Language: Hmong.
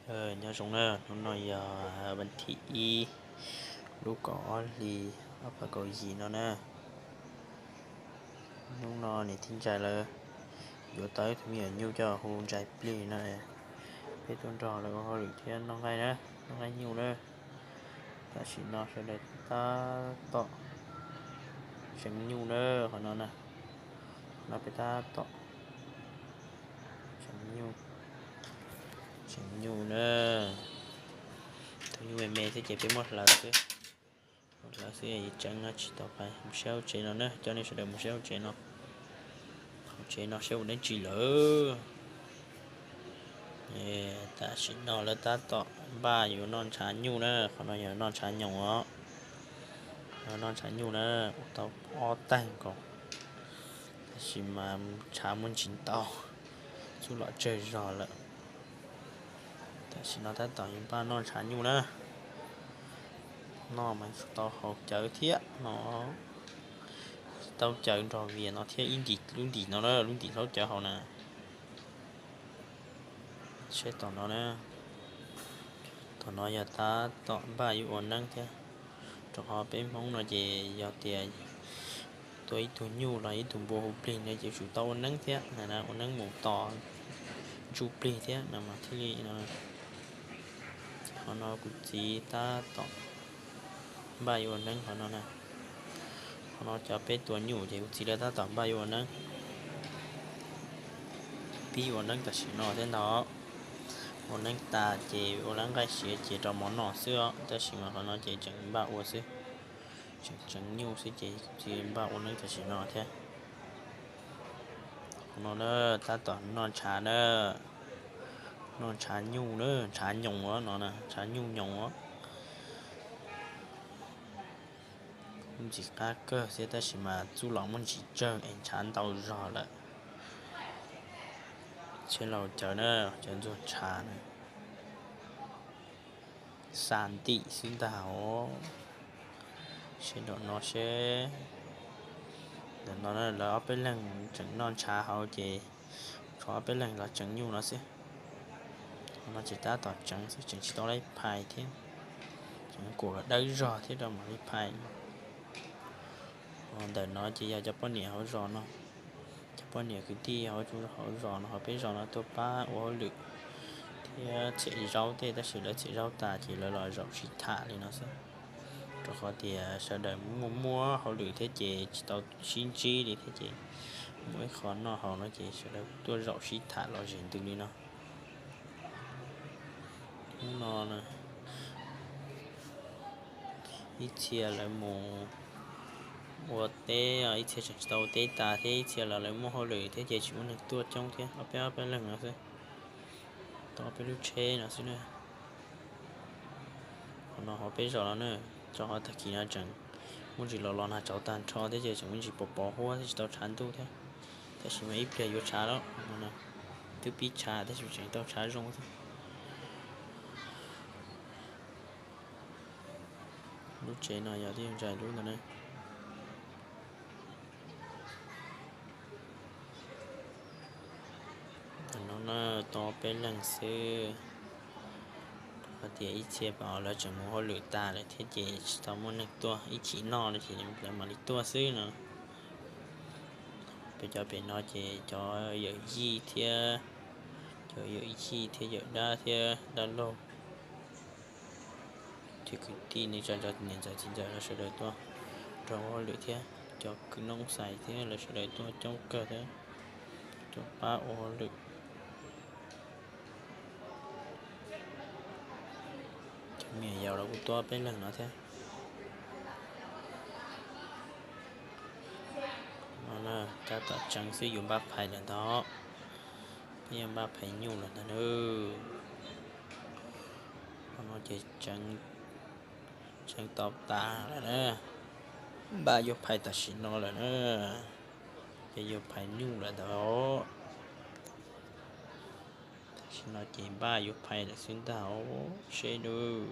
Nyob zoo na, hnub no yog vas thib ib lub kaum ob hlis ob phav kaum yim no na. Hnub no niam tij Ntsais lawv yuav tau ib tug me nyuam nyuj coj hu Ntsais Plig no, peb tuaj nrog lawv ua hauj lwm thiab noj nqaij na, noj nqaij nyuj na. Tam sim no sawv daws tab tom tseev nyuj na, qhov no na, no peb tab tom tseev nyuj, tseev nyuj na. Tus nyuj me me xwb ces peb muab hlawv xwb, muab hlawv xwb, tseev no tsis tau pais. Mus saib hauv tsev no na, coj nej sawv daws mus saib hauv tsev no. Hauv tsev no saib ua dab tsi lawm. Tam sim no lawv tab tom npaj yuav noj ntshav nyuj na, qhov no yog noj ntshav nyoos os. Noj ntshav nyuj na, ua tau ob tag nkaus, tab sis mas ntshav muaj ntsis ntau, txuj lom tsawg zog lawm. Tam sim no tab tom yuav npaj noj ntshav nyuj na. Noj mas tsis tau haus cawv thiab no, tau cawv nrog vias no thiab ib ntim lub ntim no na, lub ntim hlaub cawv hauv na. Saib tom no na, tom no yog tab tom npaj yuav ua neeb thiab, rau qhov peb Hmoob no ces yog tias tua ib tug nyuj los ib tug npua hu plig no ces yuav tsum tau ua neeb thiab na, ua neeb mus tos ntsuj plig thiab no mas thiaj li no. Qhov no kuv txiv tab tom npaj yuav ua neeb qhov no na. Qhov no cov peb tua nyuj ces kuv txiv lawv tab tom npaj yuav ua neeb, pib ua neeb tam sim no thiab ntag. Ua neeb tas ces ua lab nqaij siav ces rau mov noj xwb os, tab sis mas qhov no ces tseem npaj ua xwb, tseem tseev nyuj xwb ces kuv txiv npaj ua neeb tam sim no thiab. Qhov no na, tab tom noj ntshav na, noj ntshav nyuj na, ntshav nyoos no, ntshav nyuj nyoos. Kuj ntxim qab kawg thiab tab sis mas txuj lom muaj ntsis tsawg es ntshav ntau zog lawm. Seb laus cawv na, cov ntxuag ntshav na, xa ntim xwb ntag os. Seb nraum no seb, ntawm no lawv ob peb leeg tseem noj ntshav hauv ces tshuav ob peb leeg los tseev nyuj no xwb. Qhov no ces tab tom tseev xwb, tseem tsis tau li phais thiab, tseem kuam dawb zog thiab rau mam li phais. Ntawm no ces yog cov poj niam hauv zos no, cov poj niam kwv tij hauv zos no, hauv peb zos no tuaj pab ua hauj lwm thiab txiav zaub tej, tab sis lawv txiav zaub tas ces lawv los zaum sib tham li no xwb. Rau qhov tias sawv daws muaj muaj hauj lwm thiab ces tsis tau sib ntsib li thiab ces muaj ib qho noj haus no ces sawv daws tuaj zaum sib tham los zem ntws li no. Hnub no ib txhia lawv mus ua teb, ib txhia tseem tsis tau ua teb tas thiab ib txhia los lawv muaj hauj lwm thiab ces tsis muaj neeg tuaj coob thiab, ob peb ob peb leeg no xwb, tau ob peb lub tsheb no xwb na. Qhov no hauv peb zos no na, rau qhov tag kis no tseem muaj ntsis los los nag tsauv tag nrho thiab ces tseem muaj ntsis pos pos huab thiab tsis tau tshav ntuj thiab. Tab sis mas ib pliag yuav tshav lawm, twb pib tshav tab sis tseem tau tshav zoo thiab. Lub tsev no yog tij Ntxais lub ntag na. Tam no na, tau peb leeg xwb, hais tias ib txhia pom lawv tseem mus hauj lwm tas lawm thiab ces tsis tau muaj neeg tuaj, ib chim noj no ces lawv mam li tuaj xwb no. Peb cov pem no ces cov yawm yij thiab, cov yawm yij thiab yawm dab thiab dab laug, ces kwv tij neej tsa, niam ntxawm txiv ntxawm lawv sawv daws tuaj nrog hauj lwm thiab, cov kwv noob xais thiab lawv sawv daws tuaj coob kawg thiab, tuaj pab ua hauj lwm. Cov me nyuam yaus los kuj tuaj peb leeg no thiab. Tab tom tseev xwb, yuav npaj phais lawm ntag, peb yuav npaj phais nyuj lawm ntag na. Qhov no ces tseev tau tas lawm na, npaj yuav phais tam sim no lawm na, ces yuav phais nyuj lawm ntag. Tam sim no ces npaj yuav phais lawm xwb ntag, seb dub.